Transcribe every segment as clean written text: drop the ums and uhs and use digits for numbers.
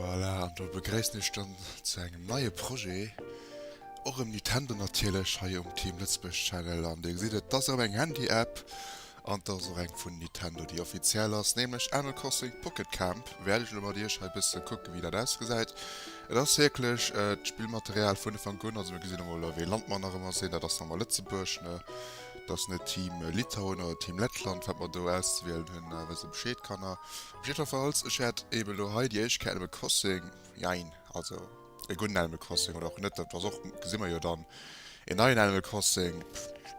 Voilà, an do begréissen ech dann zu engem neie Projet, och erëm Nintendo natierlech, hei um Team Lëtzebuerg Channel. An dir gesitt et, et ass erëm eng Handy-App an et ass och eng vun Nintendo, déi offiziell ass, nämlech Animal Crossing Pocket Camp. Wäert ech elo mat iech hei e bësse kucken, wéi dat ausgesäit. Et ass wierklech d'Spillmaterial vun Ufank un, also mir gesinn emol, a wéi Land mer nach ëmmer sinn, dat ass nach emol Lëtzebuerg, ne? Et ass net Team Litauen oder Team Lettland, wat mer do auszewielen hunn, wësst der Bescheed, Kanner. Op jiddwerfalls, ech wäert eben elo hei déi éischt Kéier Animal Crossing, jein, also e gudden Animal Crossing oder och net, dat ass och, gesi mer jo dann, en neien Animal Crossing,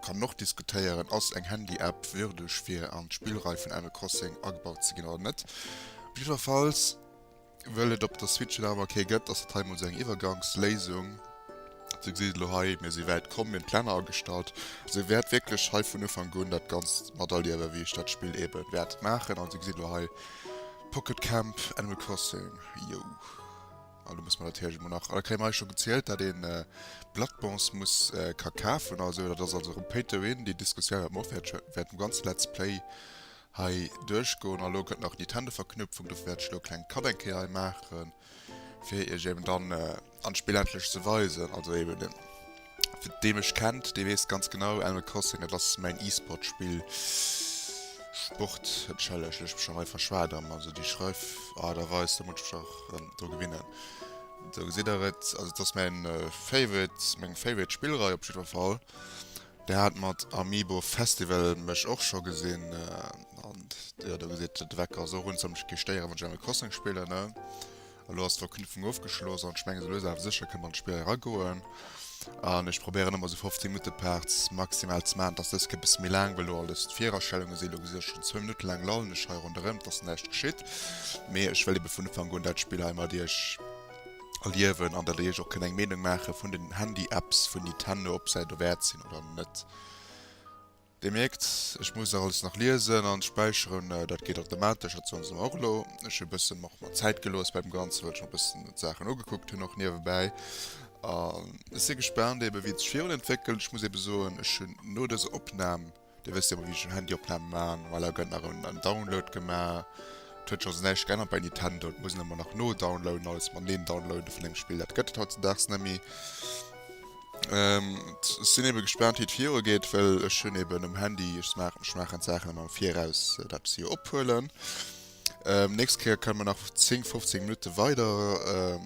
kann een och diskutéieren, ass eng Handy-App würdeg fir an d'Spillrei vun Animal Crossing agebaut ze ginn oder net. Op jiddwerfalls. Wëll et op der Switch jo nach ëmmer kee gëtt, ass dat hei mol sou eng Iwwergangsléisung. Dir gesitt elo hei, mir si wäit komm, mir hunn d'Länner agestallt. Also dir wäert wierklech hei vun Ufank un dat Ganzt materliewen, wéi ech dat Spill eebe wäert maachen. Also dir gesitt elo hei Pocket Camp, Animal Crossing, jou. An do muss mer natierlech emol nach, a da kréie mer hei scho gezielt, dat een Bloodbonds muss ka kafen a sou. Dat ass also erëm Pay to Win. Déi Diskussioun wäerte mer och während dem ganze Let's Play hei duerchgoen. A lo kënnt nach Nintendo-Verknüpfung, dofir wäert ech lo e klenge Cut eng Kéier hei maachen, fir iech eben dann an d'Spill endlech ze weisen. Also eben den, dee mech kennt, dee weess ganz genau, Animal Crossing, dat ass mäin E-Sport-Spill. Sport, entschëllegt, ech mech schon hei verschwat am, also déi Schreif, Aart a Weis, do muss ech mech och erëm dru gewinnen. Do gesitt der et, also et ass mäin Favorite, meng Favorite Spillrei op jiddwer Fall. Der hat mat Amiibo Festival mech och scho gesinn an jo do gesitt de Wecker ass och un, soll mech kee stéieren wann ech Animal Crossing spillen ne. A lo ass d'Verknüpfung ofgeschloss an ech mengen sou lues awer sécher kënne mer an d'Spill eragoen an ech probéieren ëmmer sou 15 Minutte Parts maximal ze maachen. Et ass dës Kéier bësse méi laang well lo alles d'Virastellunge sinn. Lo gesitt der schonn zwou Minutte laang lallen ech hei ronderëm, et ass näischt geschitt, mee ech wëll ebe vun Ufank un dat Spill hei mat iech erliewen an datt dir iech och kënnt eng Meenung maache vun den Handy-Apps vun Nintendo, ob se dowäert sinn oder net. Dir mierkt, ech muss nach alles nach liesen an späicheren, dat geet automatesch, dat soen se mer och elo. Ech hu bëssen och mer Zäit gelooss beim Ganzen, well ech mer bëssen d'Saachen ugekuckt hunn och niewebäi. An ech si gespaant ebe wéi et sech virun entwéckelt. Ech muss ebe soen, ech hunn no dëser Opnam Dir wësst jo wéi ech Handyopname maan, voilà gëtt nach en Download gemaach, et huet sech also näischt geännert bei Nintendo, et muss een ëmmer nach nodownloaden, alles mateneen downloaden vun engem Spill, dat gëtt et hautzedags net méi. Ech sinn ebe gespaant wéi et viru geet, well ech hunn eben um Handy, ech maachen ech maachen d'Saachen ëmmer am Viraus, dat ech se jo ophuelen. Nächst Kéier kënne mer nach 10, 15 Minutte weider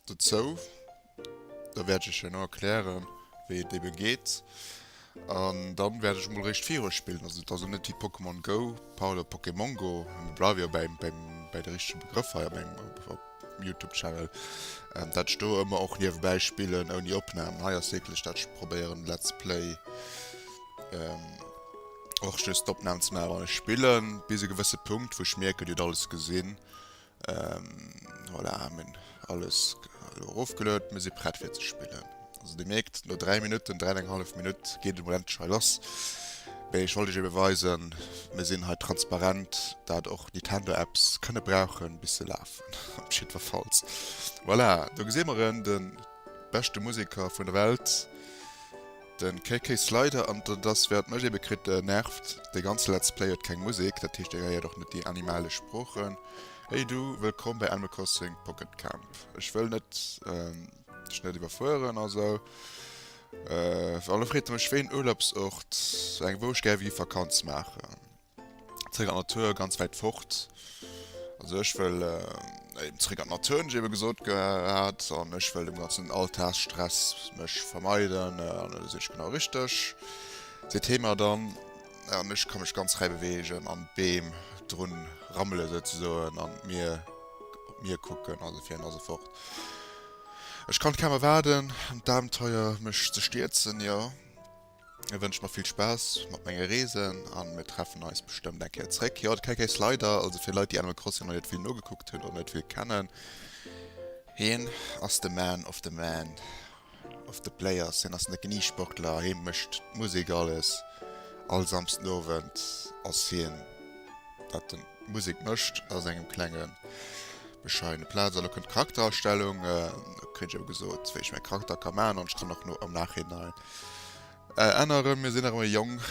dozou. Da wäert ech iech herno erklären, wéi et ebe geet. An dann wäert ech emol réischt viru spillen. Also et ass elo net wéi Pokémon Go, pardon, Pokémon Go, mir bleiwe jo bäim, bäim, bäi de richtege Begrëff hei op mengem, op Youtube Channel, dat ech do ëmmer och niewebäi spillen ouni Opnamen. Hei ass wierklech dat ech probéieren Let's Play och just d'Opnamen ze maachen wann ech spillen, bis e gewësse Punkt wou ech mierken, dir hutt alles gesinn. Voilà, mir hunn alles elo erofgeluet, mir si prett fir ze spillen. Also dir mierkt, no 3 Minutten, 3 an eng hallef Minutt geet et emol endlech hei lass. Mee ech wollt iech ebe weisen, mir sinn hei transparent, dat och Nintendo-Apps kënne brauchen, bis se lafen, op jiddwerfalls. Voilà, do gesi mer en, de beschte Museker vun der Welt. Den KK Slider an dat ass wat mech ebe kritt nervt, de ganze Let's Play huet keng Musek, dat heescht dir héiert och net déi animalesch Sproochen. Hey du, wëllkomm bei Animal Crossing Pocket Camp. Ech wëll net dech net iwwerfueren a sou. An elo freet e mech wéi en Urlaubsort, eng wou ech gär wéi Vakanz maachen. Zréck an d'Natur, ganz wäit fort. Also ech wëll eben zréck an d'Natur, hunn ech ebe gesot gehat. An ech wëll dem ganzen Alltagsstress mech vermeiden. An do sinn ech genau richteg. Seet hee mer dann. An ech ka mech ganz fräi beweegen an d'Beem drun rammele souzesoen an d'Mier, op d'Mier kucken a sou vir an a sou fort. Ech kann kaum erwaarden an d'Abenteuer mech ze stierzen, jo. Ech wënschen mer vill Spaass mat menge Reesen an mir treffen eis bestëmmt eng Kéier zréck. Jo, de KK Slider, also fir Leit déi Animal Crossing nach net vill nogekuckt hunn oder net vill kennen, hien ass de Man of the Man of the Players, hien ass net den E-Sportler, hie mécht d'Musek alles, all Samsden Owend ass hien dat den d'Musek mécht a sengem klenge bescheidene Plaz. A lo kënnt d'Charakterastellung, do kritt ech ebe gesot wéi ech mäi Charakter ka maachen an ech kann och no am Nachhinein Änneren, Mir sinn nach ëmmer jonk,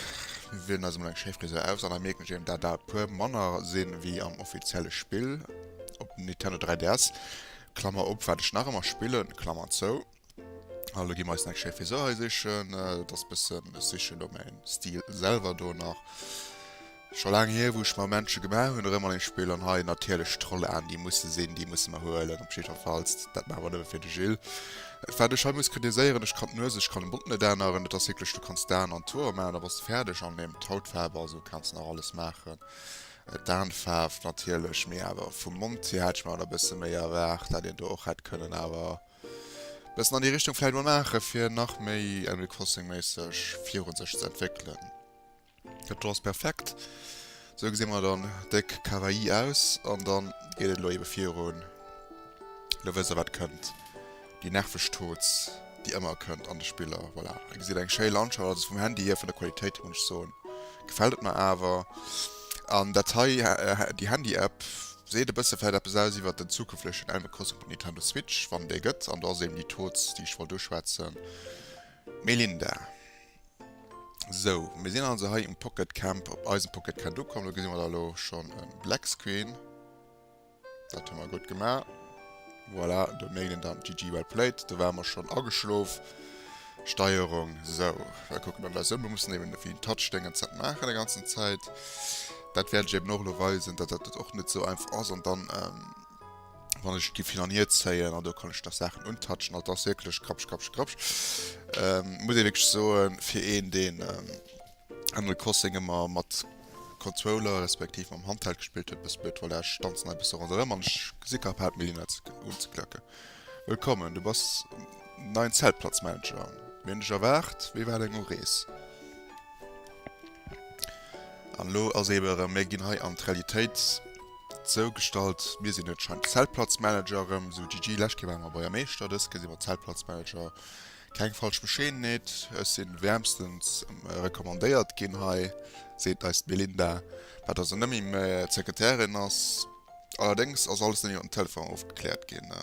mir wielen eis emol eng schéi Frisur aus an da mierken ech eben dat dat e puer manner sinn wéi am offizielle Spill op dem Nintendo 3DS. Klammer op, wat ech nach ëmmer spillen, Klammer zou. A lo gi mer eis eng schéi Frisur hei sichen. Dat ass bëssen, ech sichen do mäin Stil selwer do nach. Scho laang hier, wou ech mer Männche gemaach hunn erëm an engem Spill. An hei natierlech d'Trollaen, déi musse sinn, déi musse mer huelen op jiddwerfalls. Dat maache mer nëmme fir de Gilles. Wat ech hei muss kritiséieren, ech kann d'Nues, ech kann de Mond net änneren. Et ass wierklech, du kanns d'Aen an d'Hoer maachen, da bass de fäerdeg. An eben d'Hautfaarf a sou kanns nach alles maachen. D'Aenfaarf natierlech, mee awer vum Mond hier hätt ech mer awer e bësse méi erwaart, dat een do och hätt kënnen awer Bessen an déi Richtung vläit mol maachen, fir nach méi Animal Crossing méisseg virun sech ze entwéckelen. Dat do ass perfekt. Sou gesi mer dann déck kawaii aus an dann geet et elo ebe virun. Elo wësst der wat kënnt. Déi nerveg Toads, déi ëmmer kënnt an de Spiller. Voilà, dir gesitt eng schéi Landschaft, also vum Handy hier, vun der Qualitéit hier muss ech soen, gefält et mer awer. An dat hei, déi Handy-App, Seet e bësse vläit eppes aus iwwert den zukünftlechen Animal Crossing op Nintendo Switch, wann dee gëtt. An do ass eben déi Toads, déi ech wollt uschwätzen. Melinda. Sou, mir sinn also hei um Pocket Camp, op eisem Pocket Camp ukomm. Do gesi mer da lo schonn e Black Screen. Dat hu mer gutt gemaach. Voilà, do mierkt een dann GG well played. Do ware mer schonn ageschlof. Steierung, sou, wir kucken dann eis ëm. Mir mussen eben wéi en Touch-Déngens dat maachen déi ganzen Zäit. Dat wäert ech eben och elo weisen, datt dat och net sou einfach ass. An dann, wann ech giff hin an hier zéien, an do kann ech nach Saachen untouchen. Also dat ass wierklech grapsch, grapsch, grapsch. Muss ee wierklech soen, fir een, deen Animal Crossing ëmmer mat Controller respektiv mam Handheld gespillt huet, bësse blöd. Voilà, ech danzen hei bësse ronderëm an ech si capabel, Melina unzeklacken. Wëllkommen, du bass neien Zeltplatzmanager. Mir hunn dech erwaart. Wéi war deng Urees? An elo ass eebe erëm, mir ginn hei an d'Realitéit sou gestallt, mir sinn anscheinend Zeltplatzmanager erëm, sou GG. Lescht Kéier ware mer Buergermeeschter, dës Kéier si mer Zeltplatzmanager. Keng falsch Bescheedenheet, ech sinn wäermstens recommandéiert ginn hei, seet eis d'Melinda, wat also net méi d'Sekretärin ass. Allerdéngs ass alles net iwwer den Telefon ofgekläert ginn.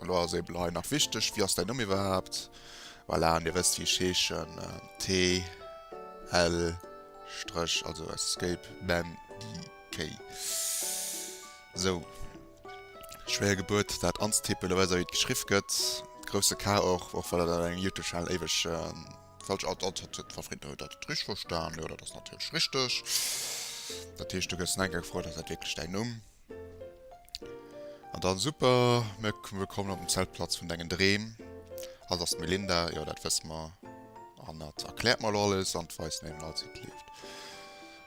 Elo ass eben hei nach wichteg, Wéi ass däin Numm iwwerhaapt? Voilà, an dir wësst wéi ech heeschen, T, L, Stréch, also Escape, Ben, D, K. Sou, schwéier Gebuert dat anzetippen, elo wësst der wéi et geschriff gëtt, grousse K och, och well dat an engem Youtube-Channel éiweg falsch, ah, dat huet d'Verfried huet dat richteg verstan, jo dat ass natierlech richteg. Dat heescht du gëss enker gefrot, ass dat wierklech däin Numm? An dann super, mir kommen op den Zeltplatz vun dengen Dreem. Hatt ass d'Melinda, jo dat wësse mer. An hatt erkläert mer elo alles an weist mir eben alles wéi et leeft.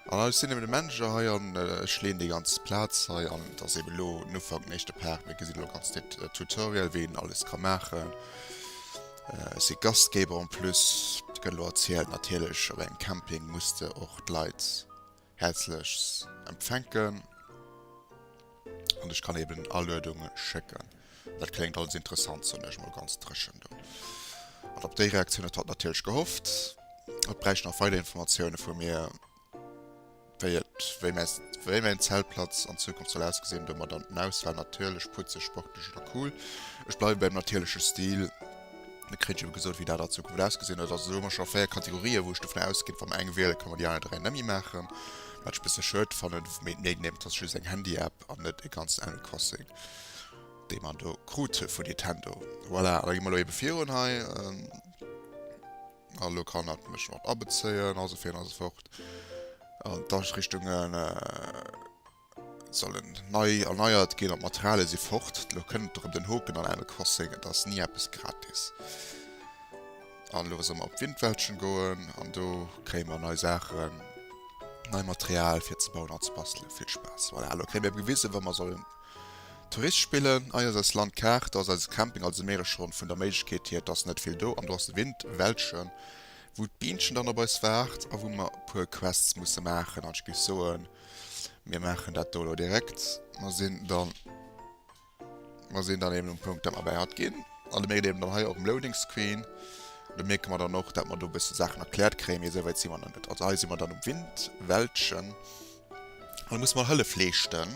An ech sinn eben de Manager hei an ech leeën déi ganz Plaz hei an et ass eben elo den Ufank, den éischte Part. Mir gesinn elo ganz den Tutorial wéi een alles ka maachen. Ech si Gastgeber en plus. Et gëtt elo erzielt natierlech op engem Camping muss de och d'Leit häerzlechst empfänken an ech kann eben Aluedunge schécken. Dat kléngt alles interessant, soen ech mol ganz dréchen do. An op déi Reaktioun huet hatt natierlech gehofft. Hatt bräicht nach weider Informatioune vu mir, wéi et, wéi mäi, wéi mäin Zeltplatz an Zukunft soll ausgesinn. Do mer dann den Auswahl natierlech, putzeg, sportlech oder cool. Ech bleiwe beim natierleche Stil. Da kritt ech ebe gesot, wéi dat an Zukunft ausgesinn huet. Also do hu mer scho 4 Kategorien, wou ech dovun ausginn, wa mer eng wielen, ka mer déi aner 3 net méi maachen. Wat ech e bësse schued fannen, mee et mierkt een eben, et ass just eng Handy-App an net e ganzen Animal Crossing, dee mer do krute vun Nintendo. Voilà, an da gi mer elo ebe virun hei. An elo kann dat mech mat abezéien a sou virun a sou fort. An d'Ariichtungen. Sollen nei erneiert ginn an d'Materialie si fort. Elo kënnt erëm den Hoken an Animal Crossing, et ass ni eppes gratis. An elo solle mer op d'Windwäldchen goen an do kréie mer nei Saachen, nei Material fir ze bauen an ze bastelen. Vill Spaass! Voilà, elo kréie mir ebe gewisen, wa mer sollen Tourist spillen. Hei ass eis Landkaart, do ass eise Camping, also mierk ech schonn vun der Méiglechkeet hier, et ass net vill do. An do ass de Windwäldchen, wou d'Bienchen dann op eis waart a wou mer e puer Quests musse maachen. An ech géif soen, Mir maachen dat do elo direkt. Mer sinn dann, mer sinn dann eben um Punkt, dat mer bei hatt ginn. An do mierkt een eben dann hei och um Loading Screen, do mierke mer dann och, dat mer do e bësse Saachen erkläert kréien, mee esouwäit si mer nach net. Also hei si mer dann um Windwäldchen an do musse mer Hëllef leeschten.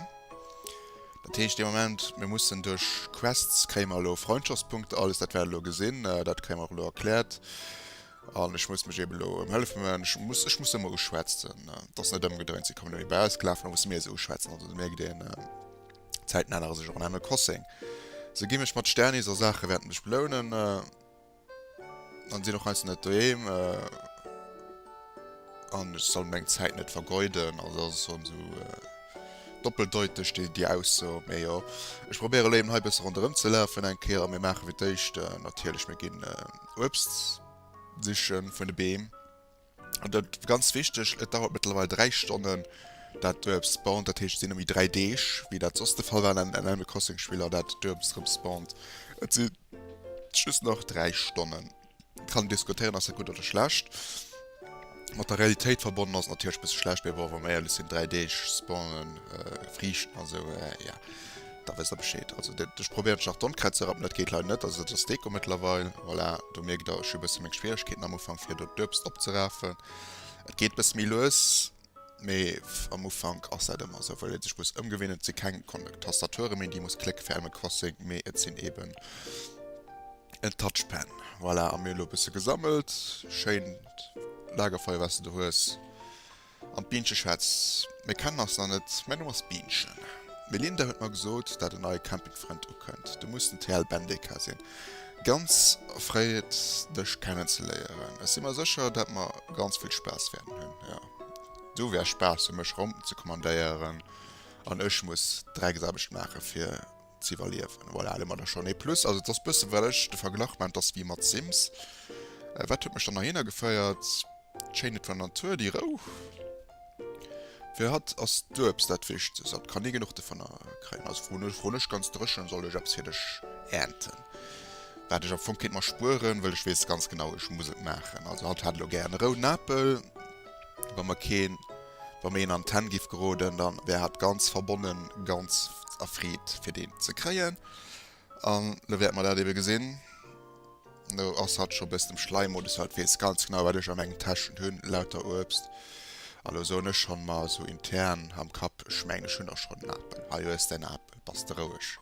Dat heescht dee Moment, mir mussen duerch Quests kréie mer elo Freundschaftspunkte, alles dat wäert der elo gesinn, dat kréie mer och elo erkläert. An ech muss mech eben elo ëm Hëllef bemëen. Ech muss, ech muss se ëmmer uschwätzen. Et ass net ëmgedréint, si kommen elo bei eis gelaf, da musse mir se uschwätzen. Also do mierkt een, d'Zäiten ännere sech och an Animal Crossing. Se gi mech mat Sternis a Saache wäerten mech belounen. An sinn och heiansdo net doheem. An ech soll meng Zäit net vergeuden. Also dat ass schonn esou doppeldeuteg déi, déi Ausso. Mee jo, ech probéiere elo eben hei e bësse ronderëm ze lafen eng Kéier. A mir maache fir d'éischt natierlech, mir ginn Uebst siche vun de Beem. An dat ganz wichteg, et dauert mëttlerweil 3 Stonnen dat d'Uebst spawnt, dat heescht et sinn ëm déi 3 Deeg, wéi dat soss de Fall war an Animal Crossing Spiller, dat d'Uebst erëm spawnt. Et si just nach 3 Stonnen. Et kann een diskutéieren, ass dat gutt oder schlecht. Mat der Realitéit verbonnen ass et natierlech e bësse schlecht, mee bon, wa mer éierlech sinn, 3 Deeg spawnen Friichten a sou, ja. Da wësst der Bescheed. Also dat, ech probéieren ech nach d'Onkräiz ze rappen, dat geet leider net. Also dat ass Deko mëttlerweil. Voilà, do mierkt der, ech hu bësse meng Schwieregkeeten am Ufank fir do d'Uebst opzerafen. Et geet bësse méi lues, mee am Ufank ass dat ëmmer esou, well ee sech muss ëmgewinnen. Et si keng Tastature méi, déi ee muss klécke fir Animal Crossing, mee et sinn eben en Touchpen. Voilà, a mir hu lo e bësse gesammelt. Schéint Lagerfeuer, wat s de do hues. An d'Biinche schwätzt. Mir kennen eis nach net, mäin Numm ass Biinchen. D'Melinda huet mer gesot, dat en neie Campingfrënd ukënnt. Du muss den TL Bendeka sinn. Ganz erfreet dech kennen ze léieren. Ech si mer sécher, dat mer ganz vill Spaass wäerten hunn. Jo, du wäers Spaass hunn, mech ronn ze kommandéieren an ech muss Drecksaarbecht maache fir z'iwwerliewen. Voilà, elo hu mer da schonn ee Plus. Also et ass bësse well ech de Verglach man, et ass wéi mat Sims. Wat huet mech dann heihinner geféiert? D'Schéinheet vun der Natur, déi Rou. Fir hatt ass d'Uebst dat Wichtegst. Hatt kann ni genuch dovunner kréien. Also froen ech, froen ech ganz dréchen, soll ech eppes fir dech ernten? Wat ech am Fong kéint mer spueren, wëll ech weess ganz genau, ech muss et maachen. Also hatt hat elo gär en rouden Apel. Wa mer keen, wa mir een an d'Hänn giff geroden, dann wär hatt ganz verbonnen, ganz erfreet fir deen ze kréien. An lo wäerte mer dat ebe gesinn. Lo ass hatt scho bëssen am Schleimmodus, hatt weess ganz genau wat ech a mengen Täschen hunn, lauter Uebst. A lo soen ech schonn mer esou intern am Kapp, ech mengen ech hunn der schonn en Apel, hei hues däin Apel, bass de roueg.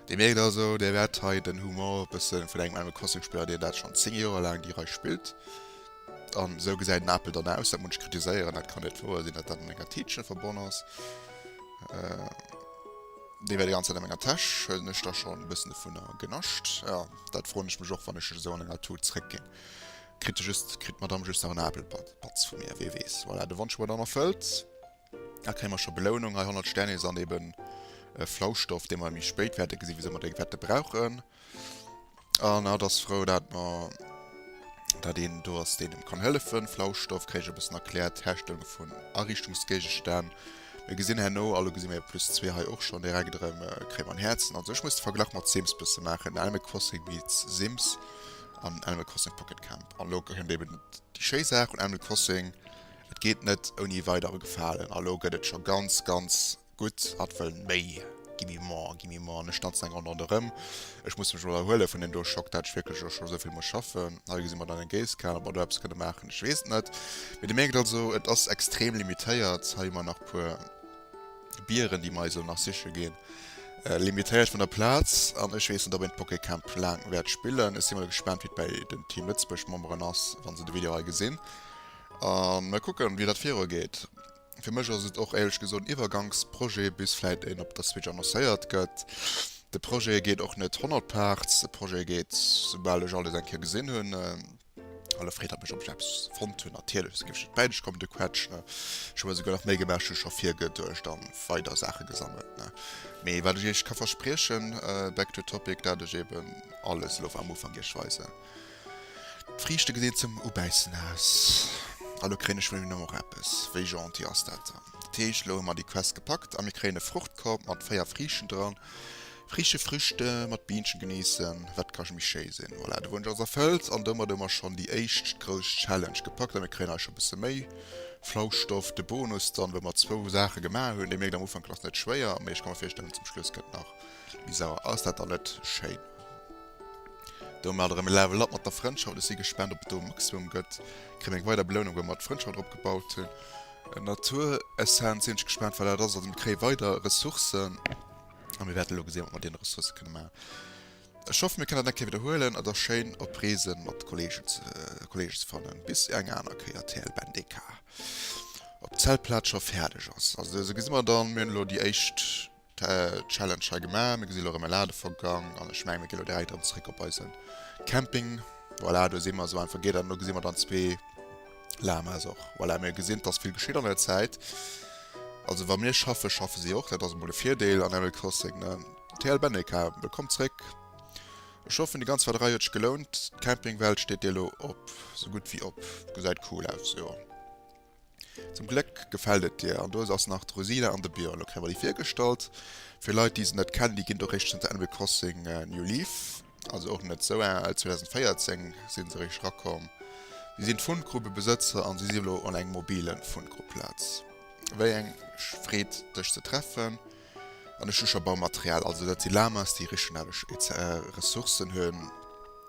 Dir mierkt also, dir wäert hei den Humor e bësse vun engem Animal Crossing Spiller, deen dat schonn 10 Joer laang déi Rei spillt. An esou gesäit en Apel dann aus, dat muss ech kritiséieren, dat kann net wouer sinn, dat dat an enger Tiitchen verbonn ass. Dee war déi ganz Zäit a menger Täsch. Hunn ech da schonn e bëssen dovunner genascht? Jo, dat froen ech mech och, wann ech esou an enger Tut zréckginn. Kritt de just, kritt d'Madame just nach en Apelbatz vu mir, wee weess. Voilà, de Wonsch hu mer dann erfëllt. Da kréie mer scho Belounung hei, 100 Sternis an eben e Flaustoff, dee mer méi spéit wäerte gesinn, wisou mer dee wäerte brauchen. An hatt ass frou, dat mer, dat een do ass, deen em kann hëllefen. Flaustoff kréich e bëssen erkläert, Herstellung vun Ariichtungsgéigestänn. Mir gesinn herno, a lo gesi mir plus 2 hei och schonn direkt erëm, kréie mer en Häerzen. Also ech muss de Verglach mat Sims bësse maachen, Animal Crossing meets Sims an Animal Crossing Pocket Camp. An lo kënnt eben déi schéi Saach un Animal Crossing, et geet net ouni weider Gefalen. A lo gëtt et scho ganz, ganz Gutt, hatt wëll méi. Gimme more, gimme more. An ech danzen eng Ronn ronderëm. Ech muss mech mol erhuele vun deem do Schock, dat ech wierklech elo scho esou vill muss schaffen. Hei gesi mer dann eng Géisskan. Ob mer do eppes kënne maachen, ech weess et net. Mee dir mierkt also, et ass extrem limitéiert. Hei hu mer nach puer Bieren, déi mer eis elo nach siche ginn. Limitéiert vun der Plaz. An ech weess net, ob een d'Pokécamp laang wäert spillen. Ech si mol gespaant, wéi et bäi den Team Lëtzebuerg-Memberen ass, wa se de Video hei gesinn. A mer kucken, wéi dat virugeet. Fir mech ass et och éierlech gesot en Iwwergangsprojet, bis vläit een op der Switch annoncéiert gëtt. De Projet geet och net 100 Parts, de Projet geet soubal ech alles eng Kéier gesinn hunn. A lo freet der mech, ob ech eppes fonnt hunn. Natierlech, soss géif ech net bäi dech kommen, du Quetsch, ne? Ech hu mer esouguer nach Méi gemaach, ech hu scho virgeduecht an weider Saache gesammelt, ne? Mee wat ech iech ka verspriechen, back to topic, dat ech eben alles elo am Ufank iech weisen. D'Friichte gesinn zum Ubäissen aus. A lo kréien ech vun hinnen och eppes. Wéi gentil ass dat dann? Dat heescht, lo hu mer déi Quest gepackt a mir kréien e Fruchtkorb mat 4 Friichten dran. Frische Früchte mat Biinchen geniessen, wat ka méi schéi sinn? Voilà, de Wunsch ass erfëllt an domat hu mer schonn déi éischt grouss Challenge gepackt a mir kréien hei scho bësse méi Flaustoff. De Bonus dann, wou mer zwou Saache gemaach hunn, dee mierkt am Ufank ass net schwéier, mee ech ka mer virstellen, zum Schluss gëtt nach méi sauer. Ass dat dann net schéin? Domat erëm e Level up mat der Frëndschaft. Ech si gespaant op et do e Maximum gëtt. Kréie mir eng weider Belounung well mer d'Frëndschaft erop gebaut hunn. Naturessenz sinn ech gespaant wat dat ass. Also mir kréie weider Ressourcen a mir wäerte lo gesinn wat mer mat deene Ressourcë kënne maachen. Ech hoffen mir kënnen dat eng Kéier widderhuelen. Et ass schéin op Reese mat Kollegen ze Kollegen ze fannen. Bis eng aner Kéier TLBNDK. Ob d'Zeltplaz scho fäerdeg ass. Also esou gesi mer dann, mir hunn elo déi éischt. Challenge hei gemaach. Mir gesi lo erëm e Ladevorgang an ech mengen, mir gi lo direkt erëm zréck op eise Camping. Voilà, do si mer. Esou einfach geet dat. An do gesi mer dann zwee Lamas och. Voilà, mir gesinn, et ass vill geschitt an der Zäit. Also wa mir schaffe, schaffe si och. Dat ass emol e Virdeel an Animal Crossing, ne? TL Benneca, wëllkomm zréck. Ech hoffen, déi ganz Waarderei huet sech gelount. D'Campingwelt steet dir elo op, sou gutt wéi op. Gesäit cool aus, jo. Zum Gléck gefält et dir. An do ass nach d'Rosina an de Björn. Lo kréie mer déi virgestallt. Fir Leit, déi se net kennen, déi ginn do réischt zënter Animal Crossing New Leaf, also och net sou al, 2014 si se réischt erakomm. Si sinn d'Fundgrubbebesëtzer an si si elo an engem mobile Fundgrubplaz. Wéi eng Freed dech ze treffen. An ech hu scho Baumaterial, also dat si Lamas, déi regionalesch Ressourcen hunn.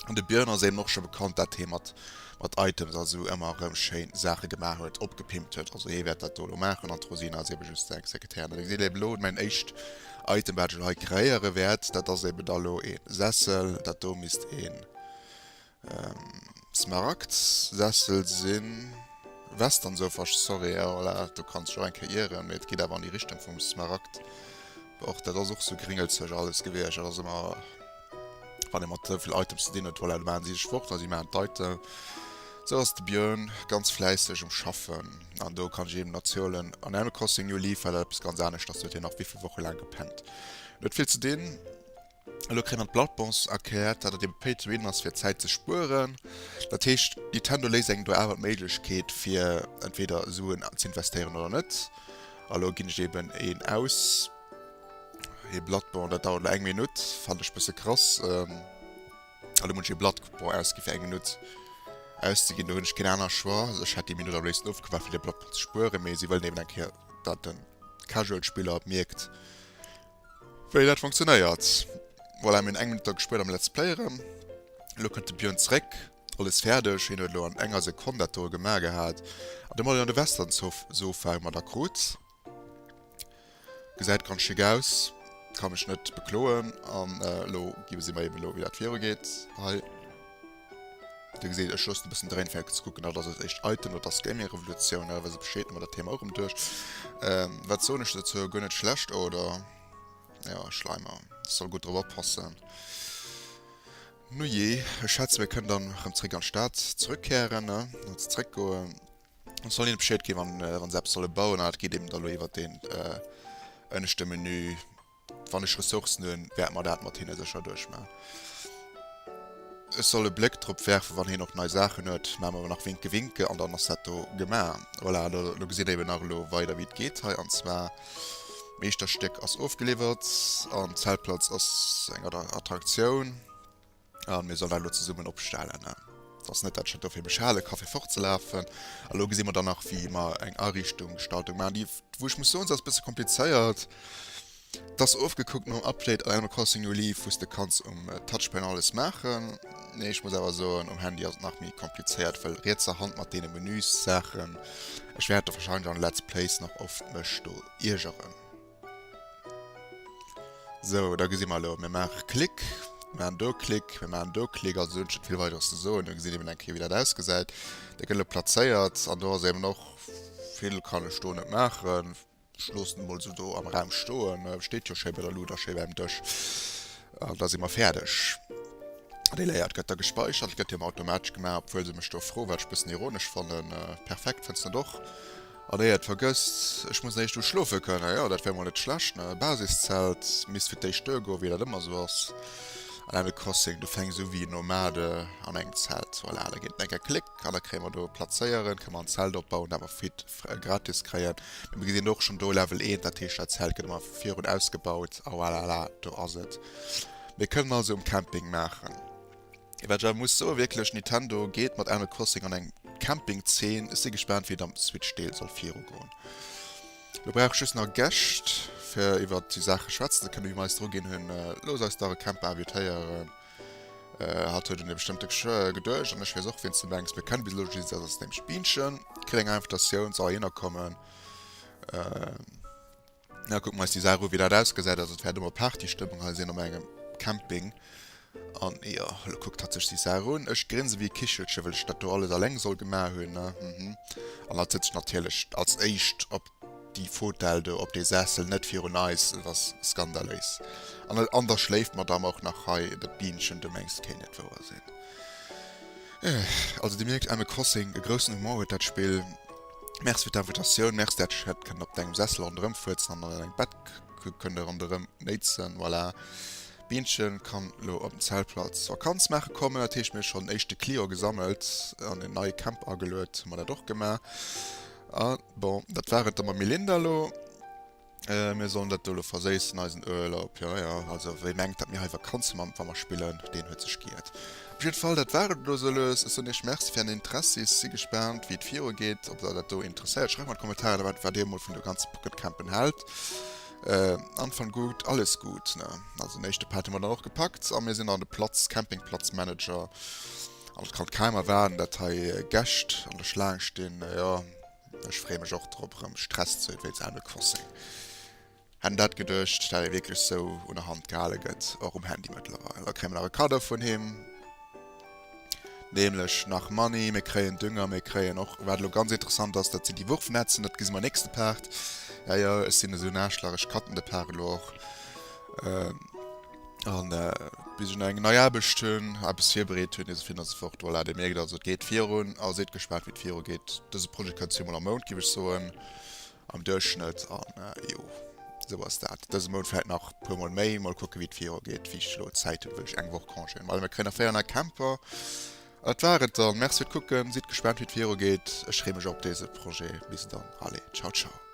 An de Björn ass eben och scho bekannt, dat hee mat mat Items a sou ëmmer erëm schéin Saache gemaach huet, opgepimpt huet. Also hee wäert dat do elo maachen an d'Rosina ass eben just seng Sekretärin. An dir gesitt eben elo mäin éischt Item, wat ech elo hei kreéiere wäert, dat ass eben da elo ee Sessel. Dat do misst een Smaragd-Sessel sinn. Westernsofa, sorry, ja voilà, do kanns dech och eng Kéier ieren, mee et geet awer an déi Richtung vum Smaragd. Och dat ass och sou gringelzeg alles gewiescht, dat ass ëmmer, wann ee mat esou vill Items ze dinn huet, voilà, do maachen si sech fort a si maachen d'Item. Sou ass de Björn ganz fläisseg um Schaffen an do kann ech eben erzielen, an Animal Crossing New Leaf war dat eppes ganz aneschters, do huet hien nach wéivill Woche laang gepennt. En huet vill ze dinn. Elo kréie mer d'Bloodborne erkläert, dat et ebe Pay to Win ass fir Zäit ze spueren. Dat heescht Nintendo léisst engem do awer d'Méiglechkeet fir entweder Suen ze investéieren oder net. A lo ginn ech eben een aus, ee Bloodborne, dat dauert elo eng Minutt, fannen ech bësse krass. A lo muss ech ee Bloodborne ausgi fir eng Minutt auszeginn, do hunn ech keen aner Choix. Also ech hätt déi Minutt am léifsten ofgewaart fir de Bloodborne ze spueren, mee si wëllen eben eng Kéier dat de Casual Spiller mierkt, Wéi dat funktionéiert. Voilà, mir hunn eng Minutt da gespuert am Let's Play erëm. Elo kënnt de Björn zréck, alles fäerdeg. Hien huet elo an enger Sekonn dat do gemaach gehat. An de Molly an de Western Sofa hu mer da krut. Gesäit ganz schick aus, ka mech net bekloen. An elo gesi mer eben elo wéi dat viru geet hei. Dir gesitt, ech loossen e bëssen dréin, fir ze kucken, dat ass eist éischt Item, dat ass Gaming Revolution, da weess e Bescheed, hu mer dat Thema och erëm duerch. Wat soen ech dozou? Guer net schlecht, oder? Jo, Schleimer, ech soll gutt drop oppassen. Nujee, ech schätzen, mir kënnen dann erëm zréck an d'Stad zrëckkehren, ne, oder zréckgoen. Ech soll hinne Bescheed ginn, wann, wann se eppes solle bauen, an dat geet eben da lo iwwert deen ënneschte Menü. Wann ech Ressourcen hunn, wäerte mer dat mat hinne sécher duerchmachen. Ech soll e Bléck drop werfen, wann hien och nei Saachen huet. Maache mer nach Winke Winke an dann ass dat do gemaach. Voilà, elo, elo gesitt Der eben nach elo weider, wéi et geet hei. An zwar, d'Meeschterstéck ass ofgeliwwert an d'Zeltplatz ass eng Attraktioun. A mir sollen dat elo zesummen opstellen. Et ass net, dat ech dat do fir mech hale ka fir fortzelafen. A lo gesi mer dann nach, wéi mer eng Ariichtung, Gestaltung maachen, déi, wou ech muss soen, se ass e bësse komplizéiert. Et ass ofgekuckt nom Update an Animal Crossing New Leaf, wou s de kanns um Touchpanel alles maachen. Nee, ech muss awer soen, um Handy ass et nach méi komplizéiert, well rietser Hand mat deene Menüssaachen, ech wäert do wahrscheinlech an Let's Plays nach oft mech do iergeren. Sou, da gesi mer elo, mir maache Klick, mir maachen do Klick, mir maachen do Klick, also do hunn ech net vill Weideres ze soen. Do gesitt eben eng Kéier, wéi dat ausgesäit. Dat gëtt elo plazéiert an do ass eben och, vill kann ech do net maachen. Ech loossen et emol esou do am Raum stoen, steet jo schéi bei der Luut a schéi beim Dësch. An da si mer fäerdeg. Dee Layout gëtt da gespeichert, gëtt jo ëmmer automatesch gemaach, obwuel se mech do froen, wat ech e bëssen ironesch fannen. Perfekt, fënns net och? An éier et vergësst, ech muss eréischt u schlofe kënnen. Jo, dat wär mol net schlecht, ne? Basiszelt misst fir d'éischt duergoen, wéi dat ëmmer sou ass an Animal Crossing. Du fänks u wéi en Nomade an engem Zelt. Voilà, da geet et eng Kéier Klick an da kréie mer do plazéieren, kënne mer en Zelt opbauen, dat mer fit gratis kréien. Mee mir gesinn och schonn do Level 1, dat heescht dat Zelt gëtt ëmmer virun ausgebaut. A voilà, do ass et. Mir kënnen also um Camping maachen. Wat ech awer muss soen, wierklech Nintendo geet mat Animal Crossing an eng Camping Zeen. Ech si gespaant wéi et am Switch Deel soll viru goen. Lo brauch ech just nach Gäscht fir iwwert déi Saache schwätzen ze kënnen, wéi mer eis dru ginn hunn. Looss eis dach e Camper invitéieren. Hatt huet un e bestëmmte geduecht an ech weess och wien s de mengs. Mir kennen bis elo just dat ass nämlech d'Bienchen. Kritt eng Invitatioun, soll heihinner kommen. Da kucke mer eis déi Saach u wéi dat ausgesäit. Also et wäert ëmmer Partystëmmung hei sinn op engem Camping. An jo, elo kuckt hatt sech déi Saach un. Ech grinse wéi e Kichelche well ech dat do alles alleng soll gemaach hunn. Mhm. An hatt sëtzt natierlech als éischt op. déi Fotell do op dee Sessel, net virun eis, et ass skandaléis. An an da schléift d'Madame och nach hei, dat Bienchen, du mengs et kéint net wouer sinn. Also dir mierkt, Animal Crossing, e groussen Humor huet dat Spill. Merci fir d'Invitatioun, merci dat ech hätt kënnen op dengem Sessel ronderëm fuerzen an an dengem Bett kënne ronderëm néitsen, voilà. D'Bienchen kann lo op den Zeltplatz Vakanz maache kommen, dat heescht mir hu schonn den éischte Client gesammelt an en neie Camp ageluet, hu mer dat och gemaach. A bon, dat war et da mam Melinda lo. Mir sollen dat do lo verséissen, eisen Urlaub, jo jo, also wie mengt dat mir hei Vakanz hu wa mer spillen, deen huet sech giert. Op jidde Fall, dat war et elo sou lues. Ech soen iech Merci fir ären Interessi, si gespaant wéi et viru geet, ob der dat do interesséiert. Schreift mer an d'Kommentarer wat wat dir emol vun de ganze Pocket Campen haalt. Anfang gut, alles gut, ne? Also den éischte Part hu mer dann och gepackt a mir sinn an de Platz, Campingplatzmanager an et kann kaum erwaarden dat hei Gäscht an der Schlaang stinn, jo. Ech freeë mech och drop erëm Stress ze hunn wéinst Animal Crossing. Hätt dat geduecht dat ee wierklech sou un der Hand gehale gëtt, och um Handy mëttlerweil. Da kréie mer nach e Cadeau vun him, nämlech nach Money, mir kréien Dünger, mir kréien och, wat elo ganz interessant ass, dat sinn déi Wurfnetzen, dat gesi mer nächste Part. Ja jo, ech sinn esou en Aarschlach, ech cutten de Part elo och. An bis ech nach eng nei Aarbecht hunn, eppes virbereet hunn, esou vill an esou fort. Voilà, Dir mierkt also, et geet virun a sidd gespaant, wéi et viru geet. Dëse Projet kënnt zweemol am Mount, géif ech soen, am Duerchschnëtt. An jo, esou ass dat. Dëse Mount vläicht nach e puermol méi. Mol kucken, wéi et viru geet. Wéi ech elo Zäit hunn, wëll ech eng Woch Congé hunn. Voilà, mir kréien nach 4 nei Camper. Dat war et dann. Merci fir d'Kucken. Sidd gespaant, wéi et viru geet. Ech freeë mech op dëse Projet. Bis dann. Allez, ciao, ciao.